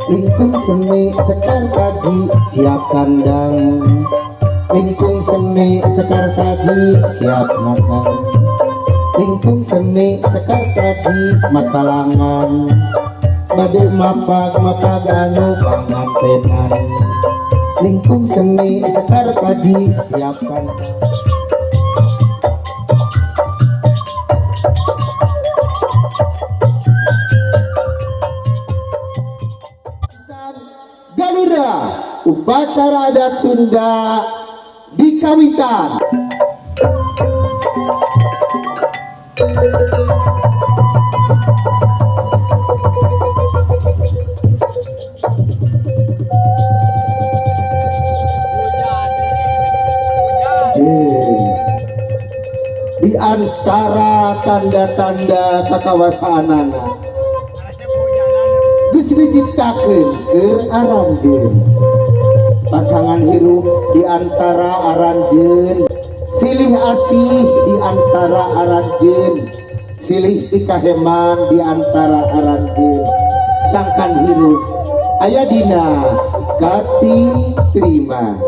Lingkung seni sekar pagi siap kandang. Lingkung seni sekar pagi siap makan. Lingkung seni sekar pagi matalangan. Bade mapag mapag anu pangantenan. Lingkung seni sekar pagi siap kandang. Galura upacara adat Sunda di Kawitan. Di antara tanda-tanda kakawasaanana geus diciptakeun keur aranjeun. Pasangan hirup di antara aranjeun, silih asih di antara aranjeun, silih tikaheman di antara aranjeun. Sangkan hirup aya dina gati terima.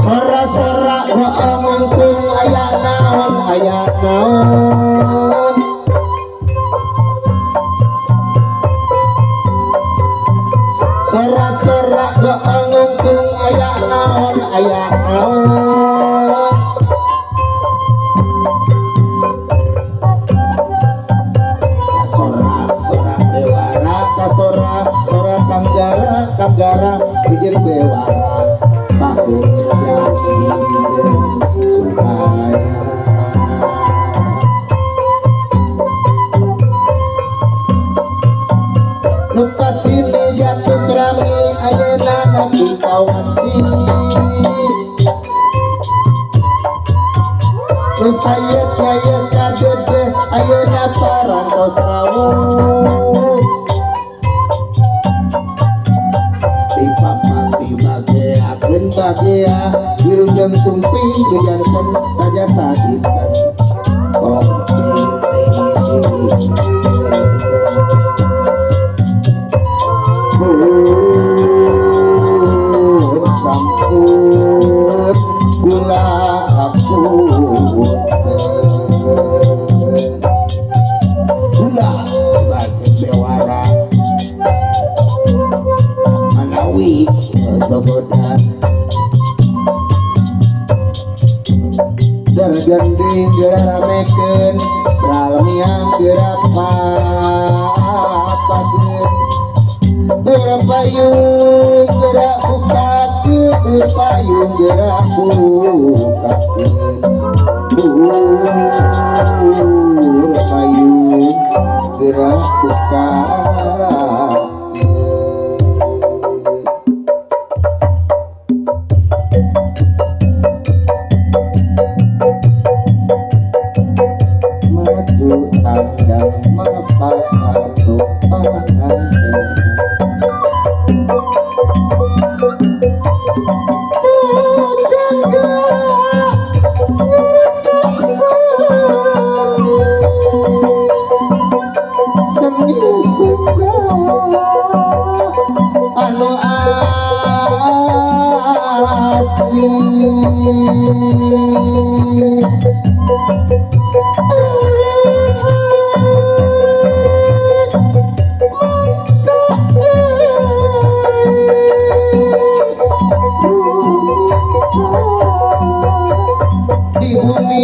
Sora-sora ngomongkeun aya naon aya naon. Sora-sora ngomongkeun aya naon aya naon. Sora-sora bewara kasora sora tanggara tanggara bijil bewara. Lupa sini jatuh kerami ayeuna nabi kawanci. Lupa yet yet kadede ayeuna parantos rawuh. Bageakeun bagea wilujeng sumping dujanten raja sadinten. Sampun gula ampun gula bagi bewara manawi gogoda darganding geura ramekeun ralmiang geura papageun geura payung geura bukakeun payung geura bukakeun payung geura buka. Anu asli di bumi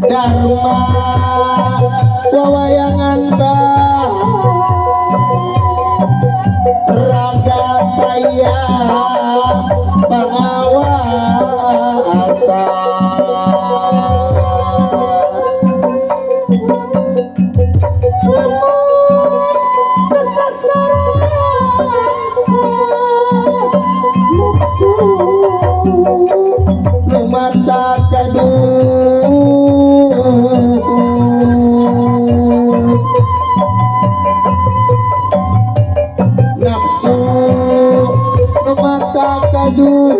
Dharma wawayangan bah raga taya pangawasa. Lamun kasasaran nafsu. mata kaduh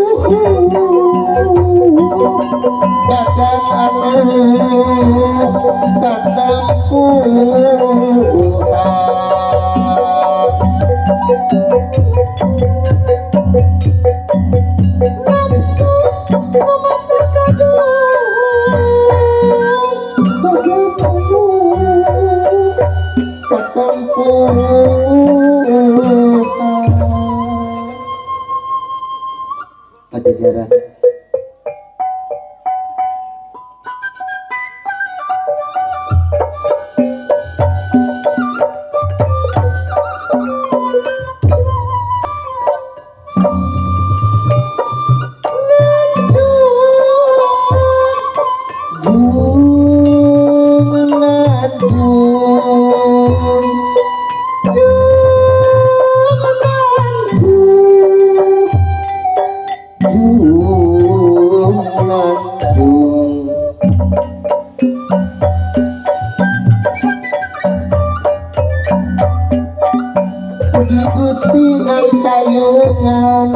badan anu katempuhan nafsu nu mata kaduh badan anu katempuhan. Pajajaran Gusti ang tayungan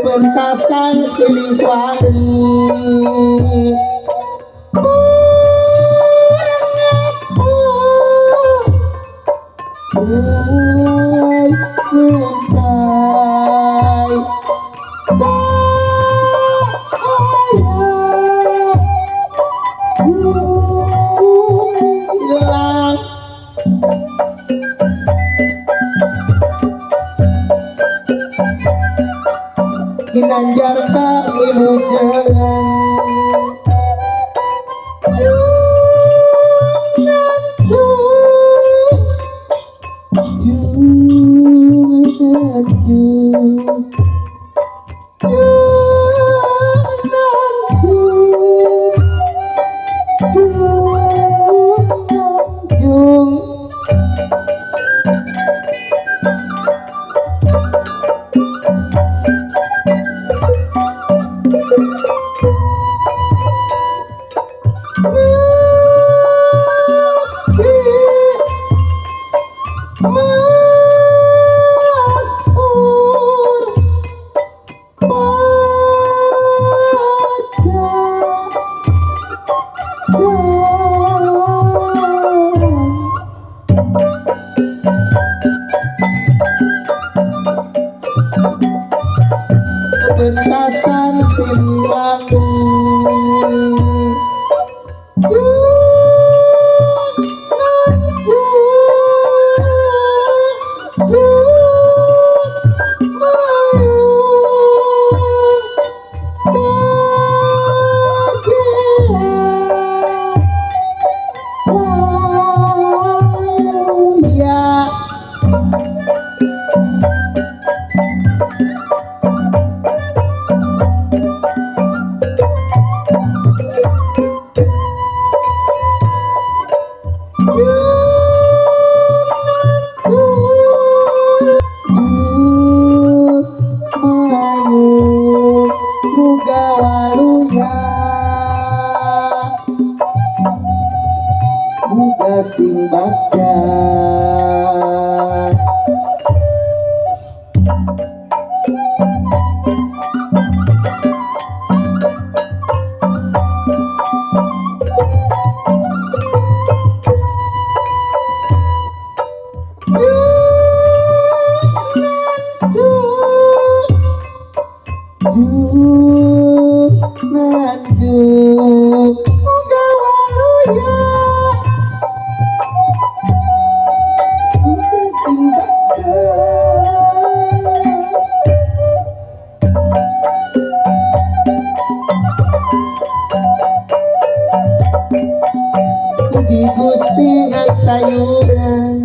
bentasan Siliwangi Ginanjar ka ilujangan bentasan Siliwangi sing bagja Mugi Gusti ang tayungan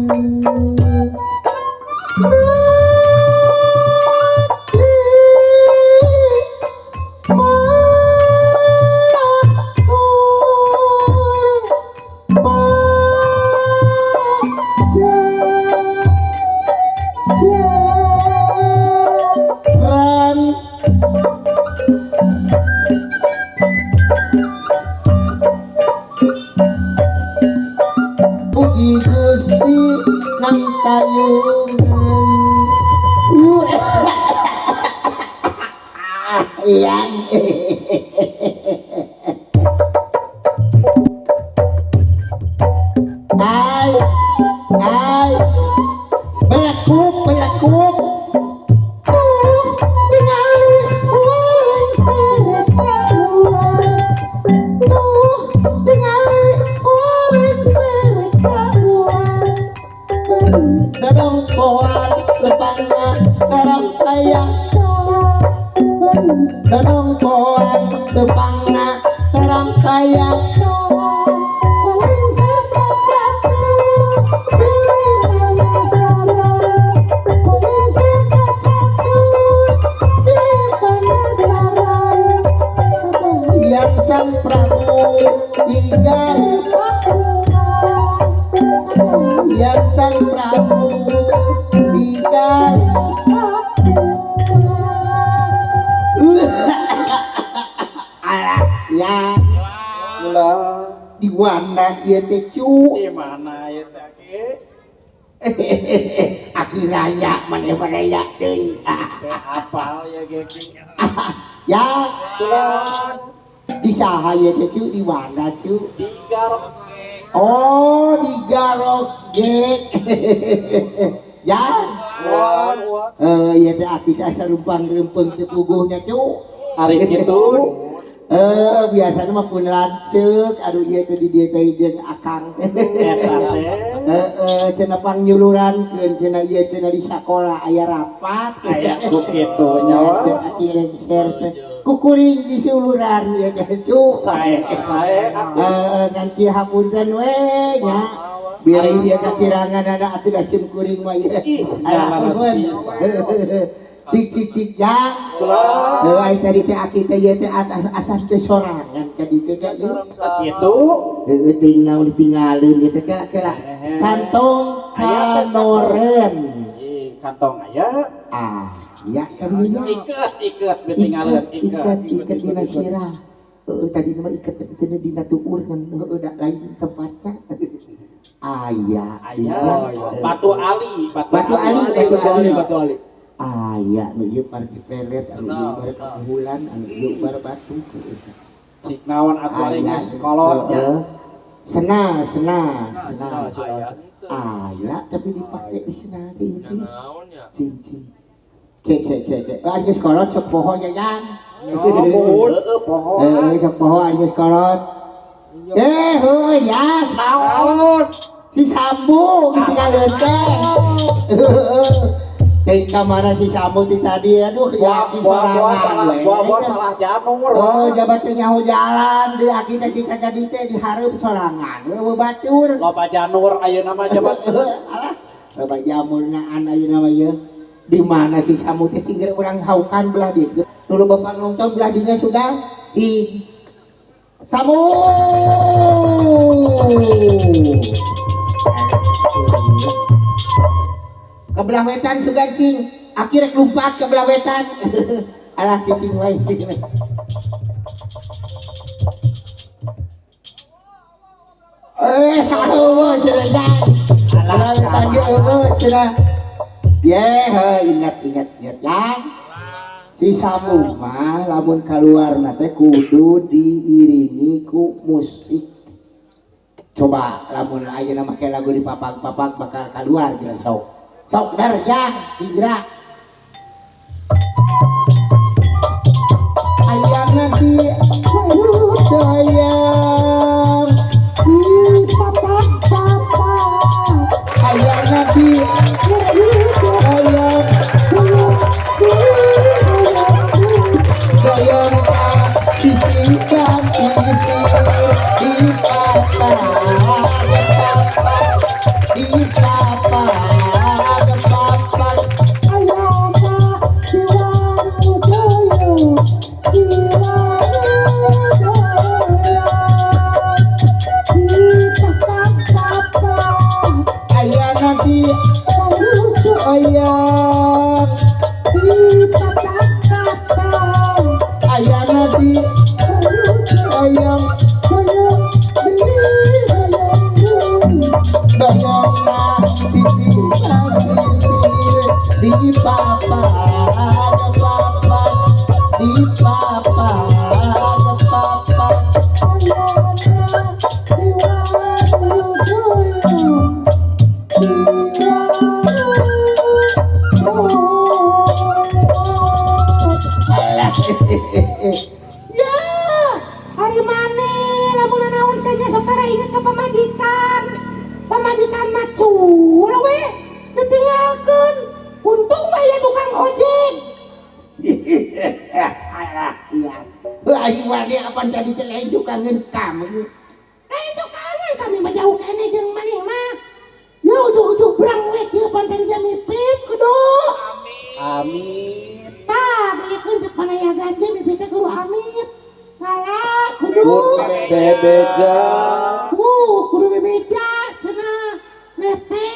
Yang ai ai belekuk belekuk Tingali waling seret kaluar. Tuh tingali waling seret kaluar. Dadongkoan lepangna rarampaya dadongkoan lepangna rarampaya Waling seret jatuh pilih penasaran. Waling seret jatuh pilih penasaran. Yang sang Prabu tiga yang sang Prabu tiga alah ya Kula di mana ieu teh cu di mana ieu teh Ki? Aki raya maneh raya deui Teh apal ya ge Ki. Ya Kula di saha ieu teh cu di mana cu? Di Garogek. Oh di Garogek. Ya Wah, wah. Ieu teh aki teh asa rumpang-rempeng teu puguhnya cu. Ari kitu. Biasana mah pun lanceuk aduh ieu teh di dieu teh jeung akang. Eta teh. Heeh, cenah pangnyulurankeun cenah ieu cenah di sakola aya rapat. Aya ku kitu nya. Cenah aki lengser teh kukuring disuluran ieu teh cu. Sae sae Heeh, kan kieu hapunten we nya. Bilih ieu kakirangan atuh da sim kuring mah ieu. Ih, leres pisan. Cik cik cik ya. Kula Heuh ari tadi teh aki teh ieu teh asas teh sorangan ka ditu teh. kitu. Heueuh ting naon ditinggaleun ieu teh kela kela. Kantong kanoren. Cing kantong aya. Ah, ya kami nya. Iket iket ditinggaleun Iket iket dina sirah. Heueuh tadi mah iket teh dina tuur kan heueuh da lain tempatnya. Aya. Aya. Batu Ali, Batu Ali, Batu Ali, Batu Ali. Aya nu ieu parki pelet anu ieu bar kapuhulan anu ieu bar batu. Cik naon atuh ari geus kolot nya. Sena sena sena. Aya tapi dipake di sena teh ieu. Cing cing. Ke ke ke ke. Ari geus kolot sok poho nya jang. Heeh poho. Heeh sok poho ari geus kolot. Eh heueuh ya Naon? Si Sambu ditinggalkeun teh. Teh ka mana si Sambu ti tadi aduh Buah ya buah buah salah buah buah salah janur. Oh jabat teh nyaho jalan di aki teh cita jadi teh dihareup sorangan we batur. Loba janur ayeuna mah jabat. Alah loba jamurnaan ayeuna mah ieu. Di mana si Sambu teh singger urang haukan belah dieu. Nu loba panonton belah dinya sudah di Sambu. Ke belah wetan sugan cing, aki rek lumpat ke belah wetan. Alah cicing wae. Eh, aduh cenah. Alah wetan ge eueuh cenah. Ye, ingat ingat ingat ya. Si Sambu mah lamun kaluarna teh kudu diiringi ku musik. Coba lamun ayeuna make lagu di papak-papak bakal kaluar geura sok. Sok dar ya, hijrah. Ayana di sayang Di papak-papak. Ayana di sayang sayang sisi sisi di papak papak di papak. Pacul we ditinggalkeun. Untung we aya tukang ojek. Alah iya. Aing wani apan jadi teh lain tukangeun kami. Lain tukangan kami mah jauh keneh jeung maneh mah. Ya ujug-ujug berang we kieu pan tadi jam mipit kudu. Amin. Tah dengekeun cek panayagan ge mipit teh kudu amit. Ngalah kudu. Bebeja. Kudu bebeja cenah. Nete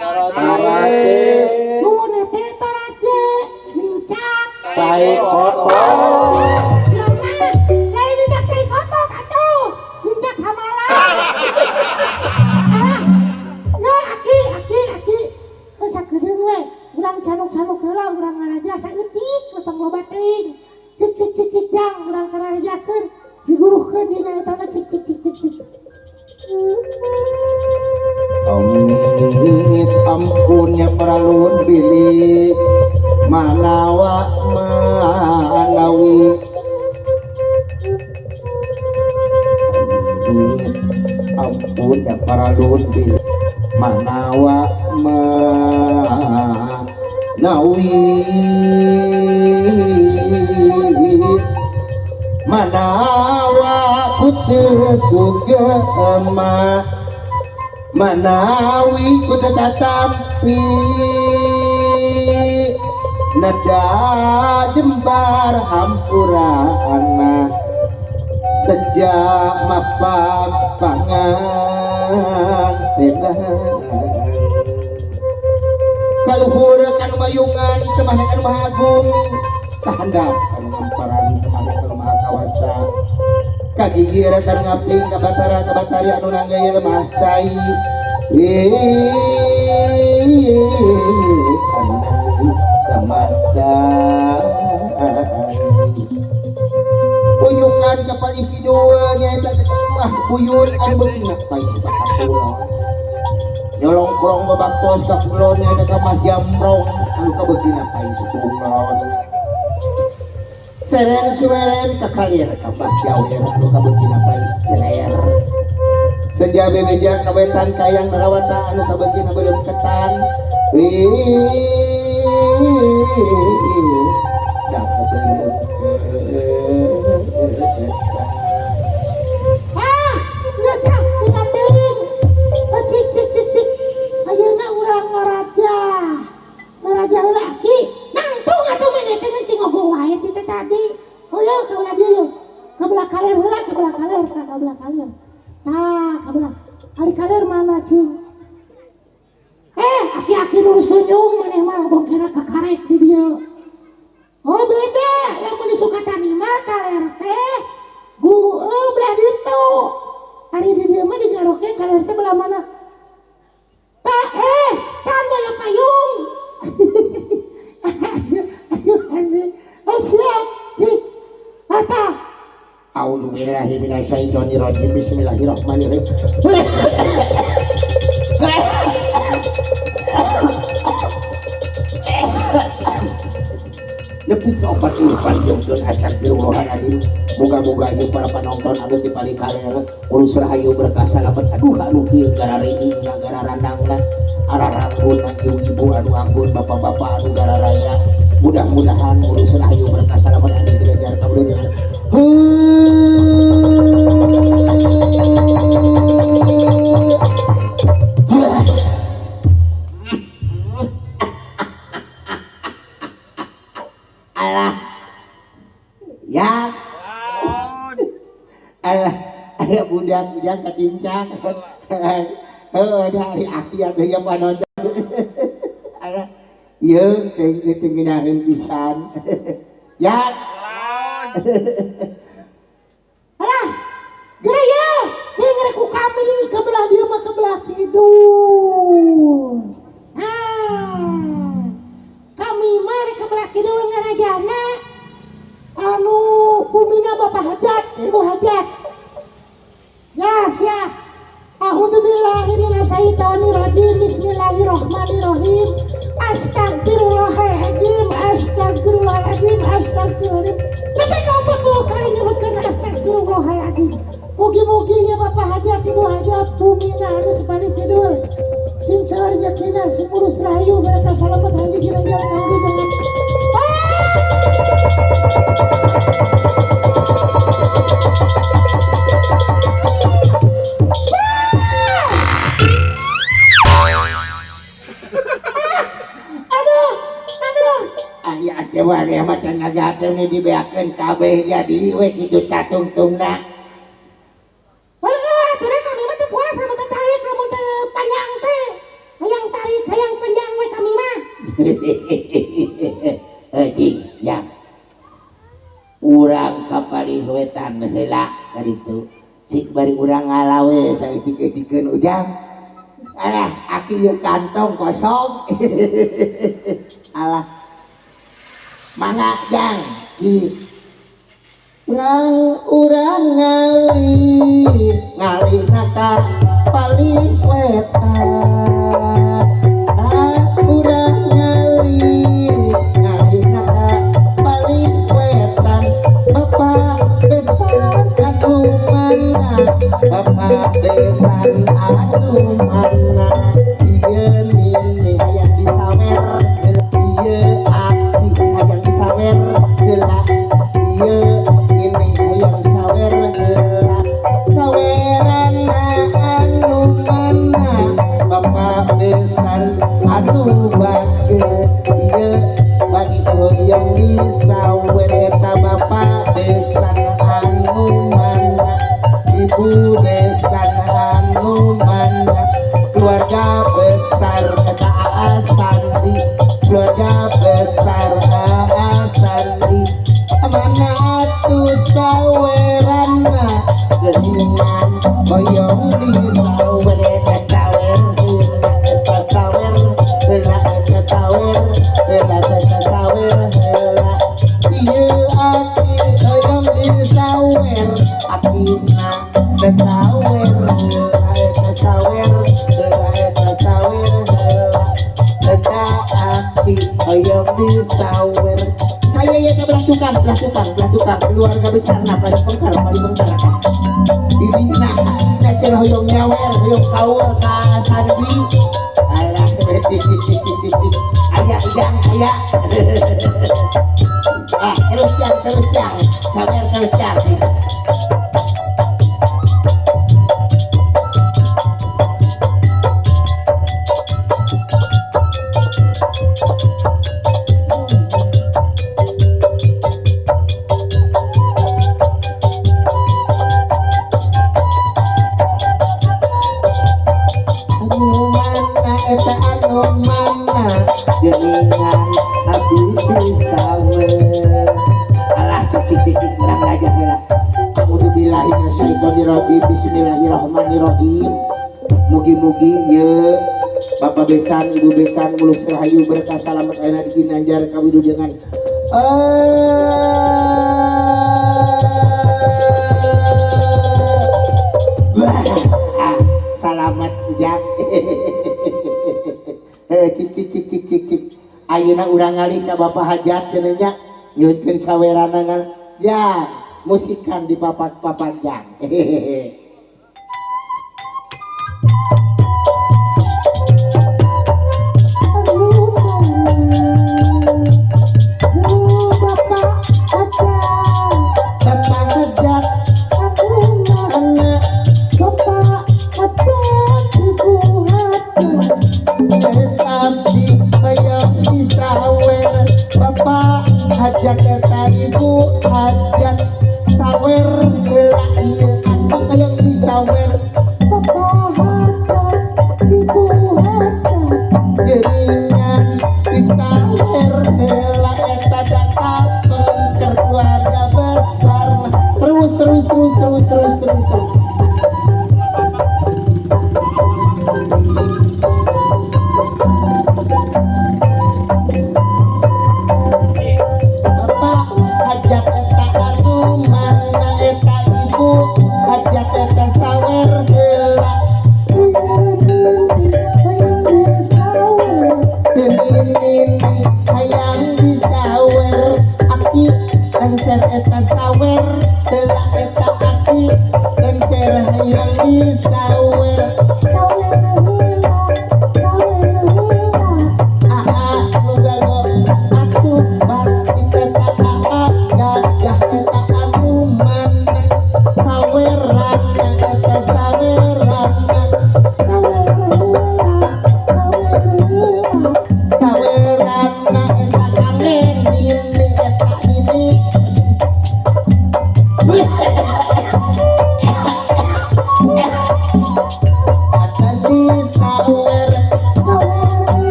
tarace. Tuh nete tarace nincak. Tai kotok. Lain nincak tai kotok atuh. Nincak hamala. Alah. Yo aki aki aki. Geus sakedeung we. Urang canuk-canuk heula urang ngaraja saeutik tong loba teuing. Cik cik cik cik jang urang karajakeun diguruhkeun dina etana cik cik cik cik cik. Amit ampunnya paralun bilih manawa manawi. Amit ampunnya paralun bilih manawa manawi. Manawa kuteu sugema manawi kuteu katampi nada jembar hampura anak sejak mapak pangantenan kaluhur kanu mayungan temah kanu maha agung kahandap kanu ngamparan temah kanu maha kawasa kagigir kanu ngapling kabatara kabatari anu nanggaya lemah cai anu nanggaya lemah cai puyukan kapal kidul nyaeta mah buyut anu beukina pais pakulon nyolongkrong babaktos ka kulon nyaeta ka mah jamrong anu kabeukina pais kulon seren suweren ka kalir ka bah jawer anu kabeukina pais jeler senja bebeja ka wetan kayang narawata anu kabeukina beuleum ketan da kabeuleum. Ah, geus ah, tinggal teuing. Cik cik cik cik. Ayeuna urang ngaraja. Ngaraja heula ki. Nangtung atuh maneh teh cing ngogo wae ti teh tadi. Oh yo ka belah dieu yo. Ka belah kaler heula, ka belah kaler, ka belah kaler. Tah, ka belah. Ari kaler mana cing? Aki-aki lurus nyung maneh mah bongkena kakarek di dieu. Oh beda, lamun di Sukatani mah kaler teh belah ditu. Ari di dieu mah digaroke kaler teh belah mana? Tah tahan boyo payung. Aduh aduh. Oh siap. Cik. Mata. A'udzubillahi minasyaitonirrajim. Bismillahirrahmanirrahim. Nepi ka opat irfan jongkeun astagfirullahaladzim. Moga-moga ieu para penonton anu ti paling kaler urus rahayu berkah salamet. Aduh anu kieu garareuing gararandangna araranggun ibu-ibu anu anggun bapak-bapak anu gararaya. Mudah-mudahan urus rahayu berkah salamet anu diajar kabul dengan alah ya alah aya budak-budak katincang heuh da ari aki atuh ieu panonton alah ieu teh teu ngeunaheun pisan ya alah geura ye cing rek ku kami ke belah dieu mah ke belah kidul. Ah kami mah rek ke belah kidul ngarajana anu bumina Bapak Hajat, Ibu Hajat. Ya siap. A'udzubillahi minasyaitonirrajim. Bismillahirrahmanirrahim. Astagfirullahaladzim, astagfirullahaladzim, astagfirullahaladzim. Nepi ka 40 kali nyebutkeun astagfirullahaladzim. Mugi-mugi ya Bapak Hajat, Ibu Hajat, bumina anu kembali kidul. Sing seueur rejekina, sing mulus rahayu, berkah salamet handi ginanjar ngahudi jangan. Aduh, aduh. Aya teh wae mah tenaga teh dibeakeun kabeh jadi we kitu tatungtungna. Heeh, atuh da kami mah teu puas lamun teu tarik, lamun teu panjang teh. Hayang tarik, hayang panjang we kami mah. Eh cing, jang. Urang ka palih wetan heula ka ditu. Cik bari urang ngalawe saeutik-eutikeun ujang. Alah, aki ieu kantong kosong. Alah. Mangga jang, cik. Urang ngalih, ngalihna ka palih wetan. Ah, urang ngalih, ngalihna ka palih wetan. Bapak besan anu mana? Bapak besan anu mana? Ieu nini hayang disawer, ieu aki hayang disawer heula. Ieu nini hayang disawer heula. Sawerana anu mana? Bapak besan anu bageur. Ieu bagi hoyong disawer eta bapak besan anu mana? Ibu besan anu mana? Keluarga besar eta Aa Sandi, keluarga besar Aa Sandi. Mana atuh sawerana? Geuningan hoyong disawer eta sawer heula, eta sawer heula, eta sawer heula, eta sawer heula. Ieu aki hoyong disawer, akina teh sawer heula, eta sawer heula, eta sawer heula. Eta aki hoyong disawer. Aya ieu teh belah tukang, belah tukang, belah tukang, keluarga besar na paling bengkar, paling bengkar. Bibina akina cenah hoyong nyawer, hoyong kaul ka Sandi. Alah, cik cik cik cik cik cik. Aya ujang, aya. Ah, terus jang, terus jang. Sawer terus jang. Anu mana eta anu mana? Geuningan abdi disawer. Alah, cik cik cik cik, urang raja heula. A'udzubillahi minasyaitonirrajim. Bismillahirrahmanirrahim. Mugi-mugi ieu Bapak besan, Ibu besan mulus rahayu berkah salamet ayeuna diginanjar kawilujengan. Wah, salamet ujang. Cik cik cik cik cik cik. Ayeuna urang ngalih ka Bapak Hajat cenah nya nyuhunkeun saweranana. Ya, musikan di papak-papak jang. Hehehe. Aduh, aduh, Bapak Hajat, Bapak Hajat anu mana? mana? Bapak Hajat, Ibu Hajat. Abdi hoyong disawer. Bapak Hajat eta Ibu Hajat sawer heula ieu aki hoyong disawer. Bapak Hajat, Ibu Hajat. Geuningan disawer heula eta datang keluarga besar. Terus terus terus terus terus terus terus. Bapak Hajat eta anu mana eta Ibu Hajat eta sawer heula. Ieu nini hayang disawer. Nini hayang disawer aki lengser eta sawer heula eta aki lengser hayang disawer. Sawer heula,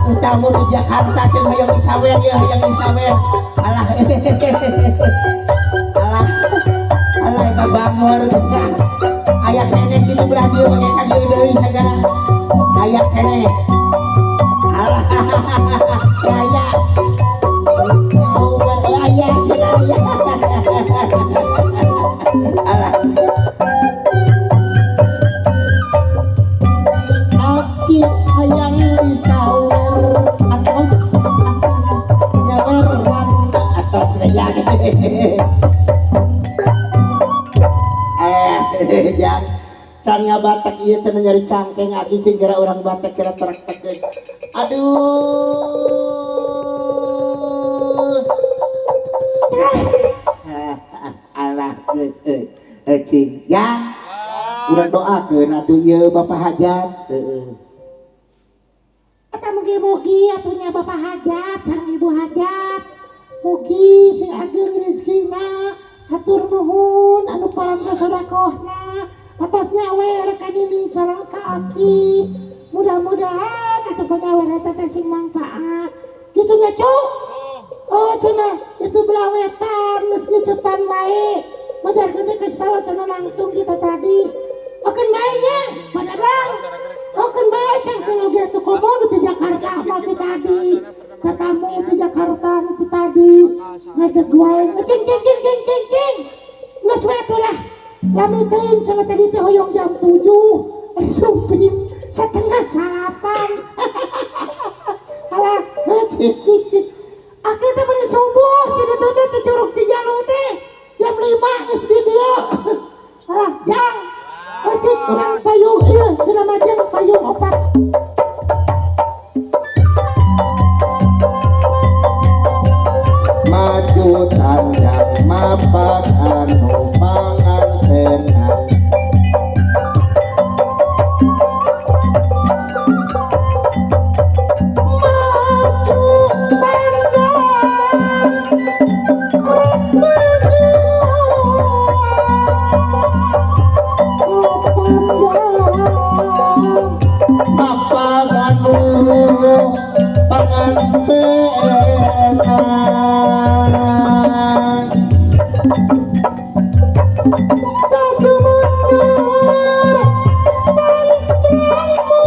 Tamu di Jakarta cenah hayang disawer ya, hayang disawer. Alah. Alah. Alah eta bangor. Aya keneh kitu belah dieu make ka dieu deui sagala. Aya keneh. Alah. Aya. Aya cenah aya. Alah. Aki hayang disawer atos nyawer atos rejang. Jang can ngabatek ieu cenah nyari cangkeng aki cing geura urang batek geura terektekeun. Aduh. Alah geus euy cing jang. Urang doakeun atuh ieu Bapak Hajat heeh. Eta mugi-mugi atuh nya Bapak Hajat sareng Ibu Hajat. Mugi sing ageng rezekina, hatur nuhun anu parantos sedekahna, atos nyawer ka nini sareng ka aki. Mudah-mudahan atuh panyawer eta teh sing mangfaat. Kitu nya Cuk? Oh cenah itu belah wetan geus ngecepan wae. Majarkeun teh kesel cenah nangtung kita tadi. Okeun bae nya, Pak Dadang. Okeun bae cangkeul oge atuh komo nu ti Jakarta mah ti tadi. Tatamu ti Jakarta nu ti tadi. Ngadeg wae cing cing cing cing cing cing. Geus we atuh lah. Lami teuing cenah tadi teh hoyong jam 7. Ari sumping 7:30. Alah, cik cik cik. Aki teh meuni subuh ti ditu teh ti Curug Cijalu teh. Jam 5 geus di dieu. Alah, jang. Cik urang payung ieu cenah majeng payung opat. Maju tandang mapak anu pangantenan. Maju tandang rek maju tandang mapak anu pangantenan. Jago mundur mantramu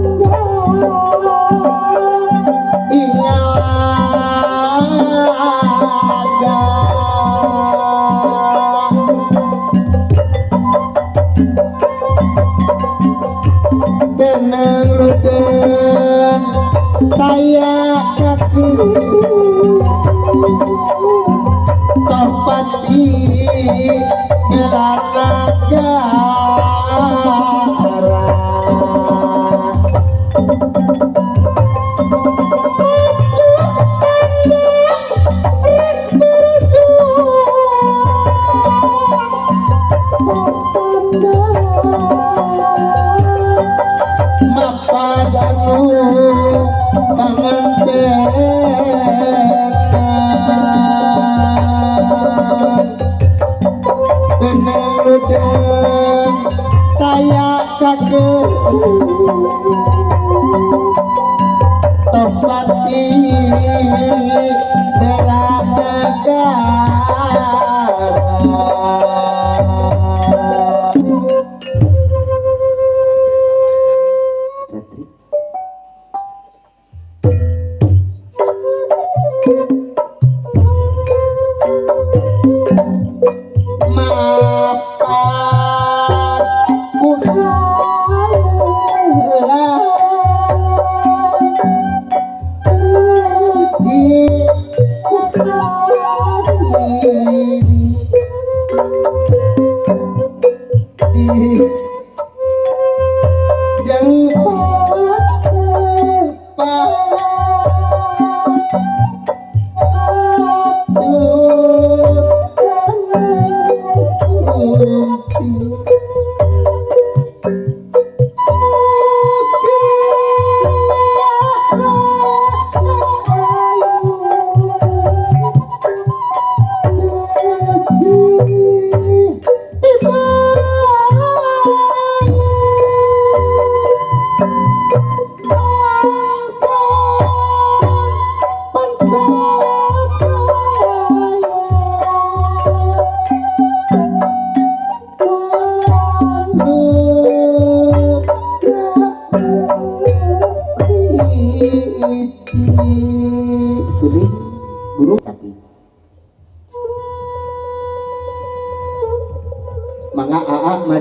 tatandang Inyaga tenang luden taya kaki topati belanagara. Maju tandang rek berjuang tatandang Mapadanu pangantenan tenang ludeng taya kake topati belanagara. Mapat di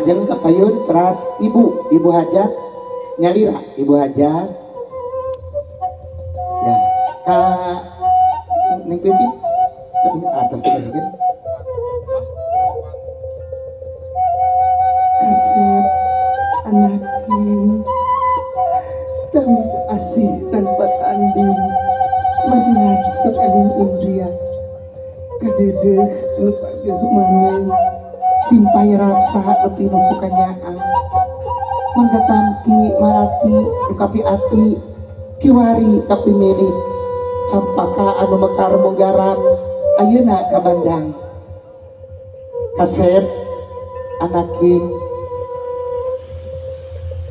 Majeng kapayun teras ibu, ibu hajat nyalira, ibu hajat. Ya, ka ning pimpin cek atas dikasihkan. Kasep anaking tangis asih tanpa tanding madinat sukaning indria kededeh nu pageuh maneh simpai rasa lebih nu kukanyaan mangga tampi malati nu kapi ati kiwari kapi milik campaka anu mekar munggaran ayeuna ka bandang kasep anaking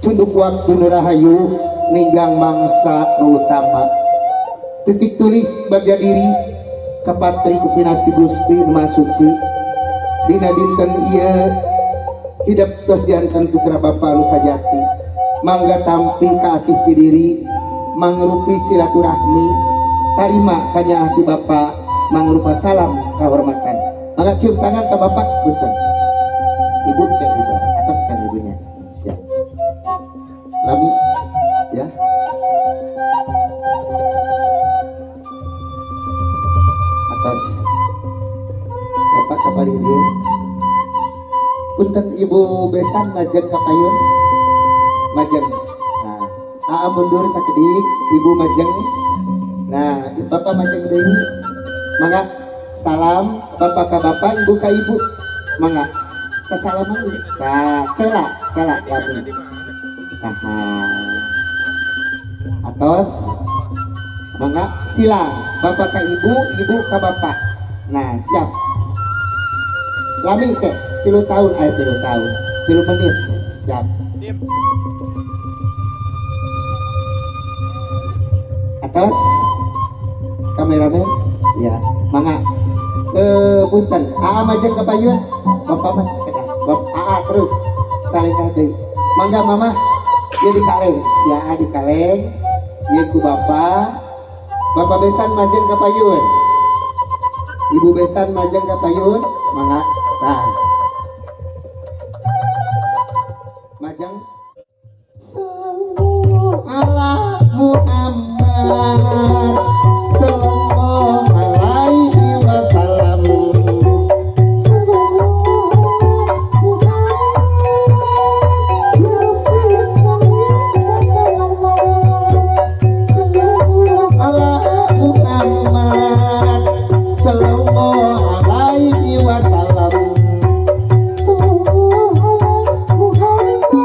cunduk waktu nu rahayu ninggang mangsa nu utama titik tulis bagja diri kapatri kupinasti Gusti nu Maha Suci dina dinten ieu hidep tos dianten putra bapa nu sajati mangga tampi kaasih ti diri mangrupi silaturahmi tarima kanyaah ti bapa mangrupa salam kahormatan mangga cium tangan ka bapak punten ibu ke ibu atas kan ibunya siap lami ya atas bapak kapari dia punten ibu besan majeng kapayun majeng nah aa mundur sakedik ibu majeng nah bapak majeng deui mangga salam bapak ka bapak ibu ka ibu mangga sasalaman nah kela kela lami nah atos mangga silang bapak ka ibu ibu ka bapak nah siap lami ke 3 tahun ayo 3 tahun 3 menit siap atas kameramen ya mangga punten aa majeng kapayun bapak mah kedah bapak aa terus salengkah deui mangga mama ieu di kaleng si aa di kaleng ieu ku bapak bapak besan majeng kapayun ibu besan majeng kapayun mangga nah majeng sallallahu ala Muhammad sallallahu alaihi wasallam sallallahu ala Muhammad sallallahu alaihi wasallam Muhammad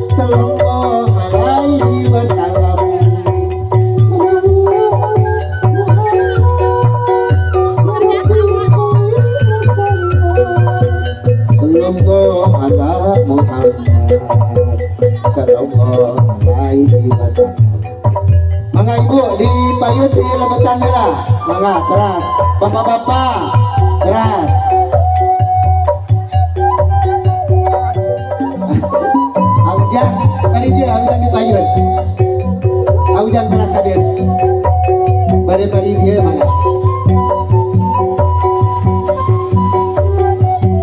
sallallahu alaihi wasallam sallallahu ala Muhammad sallallahu alaihi wasallam. Mangga ibu di payun di lebetan heula mangga teras bapak-bapak teras Aujang, bari dia aujang di payun. Aujang teras hadir. Bari bari dia mangga.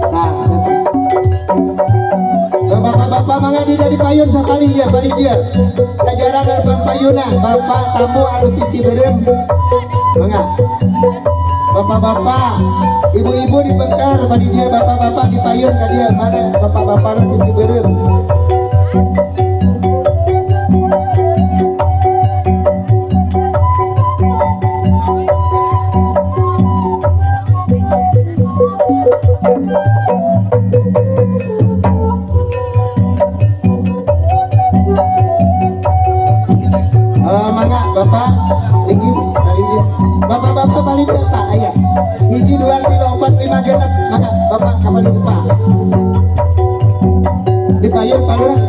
Nah, bapak-bapak mangga di dari payun sekali ya, bari dia. Kajaran dari payuna, bapak tamu anu ti Ciberem. Mangga. Bapak-bapak, ibu-ibu di pengker, bari dia bapak-bapak di payun ka dia mana bapak-bapak ti Ciberem. Mangga bapak lagi kali dia bapak-bapak paling dia pak ayah 1 2 3 4 5 6 mangga bapak kapan lupa di payung Pak Lurah.